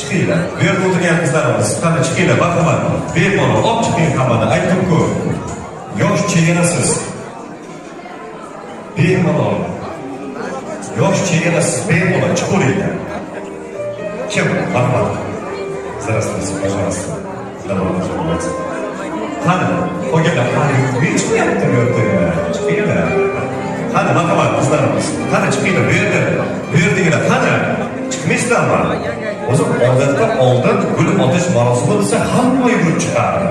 Chiqinglar. Bu yerda o'tirgan qizlarimiz, qani chiqinglar, marhamat. Bemalol olib chiqing hammani. Aytdim-ku, yosh chegarasiz. Bemalol. Yosh chegarasiz, bemalol chiqaveringlar. Kim? Marhamat. Здравствуйте, пожалуйста. Добро пожаловать. Qani, qolganlar qani, men chiqmayapti bu yerda. Chiqinglar. Qani, marhamat, qizlarimiz. Qani, chiqinglar bu yerda. Bu yerdagilar qani? Chiqmaysizlarmi? O'zi odatda oldin gul otish marosimi desa hamma yugurib chiqardi.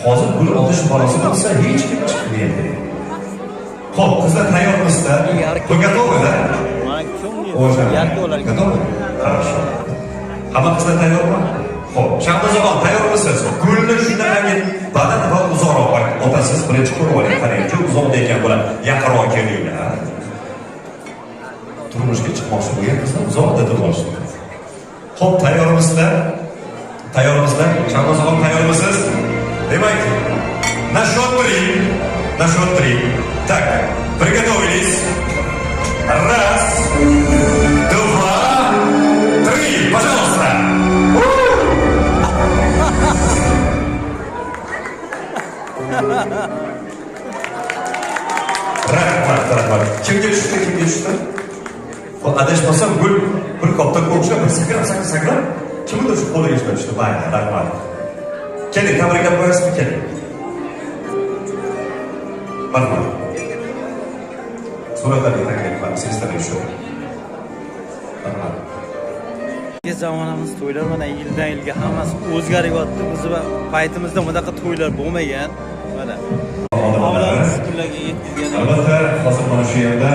Hozir gul otish marosimi desa hech kim chiqmaydi. Xo'p, qizlar, tayyormisizlar? Вы готовы, да? Уважаемые, готовы? Хорошо. Hamma qizlar tayyormi? Xo'p, Shahnozaxon, tayyormisiz? Gulni shunaqangi baland va uzoqroq otasiz, birinchi ko'rib oling, qarang, juda uzoqda ekan bular. Yaqinroq kelinglar. Turmushga chiqmoqchi bo'lgan qizlar uzoqda turmoqchi. Xo'p, tayyormisizlar? Tayyormisizlar? Shahnozaxon, tayyormisiz? Demak, на счет три. На счет три. Так, приготовились. Раз, два, три. Пожалуйста. У! Rahmat, rahmat. Kimga tushdi, kimga tushdi? Bu, adashmasam, gul bir katta o'xshab bir sakrab, sakrab, sakrab kimnidir shu qo'liga tushdi. Mayli, rahmat. Keling, tabriklab qo'yasizmi? Keling. Marhamat. Suratlarga taklif qilamiz, esdalik shu. Marhamat. Zamonamiz to'ylar mana yildan yilga hammasi o'zgaryapti. Bizni paytimizda bunaqa to'ylar bo'lmagan. Mana Xodimlari. Avlod kunlarga yetkazgan. Albatta, hozir mana shu yerda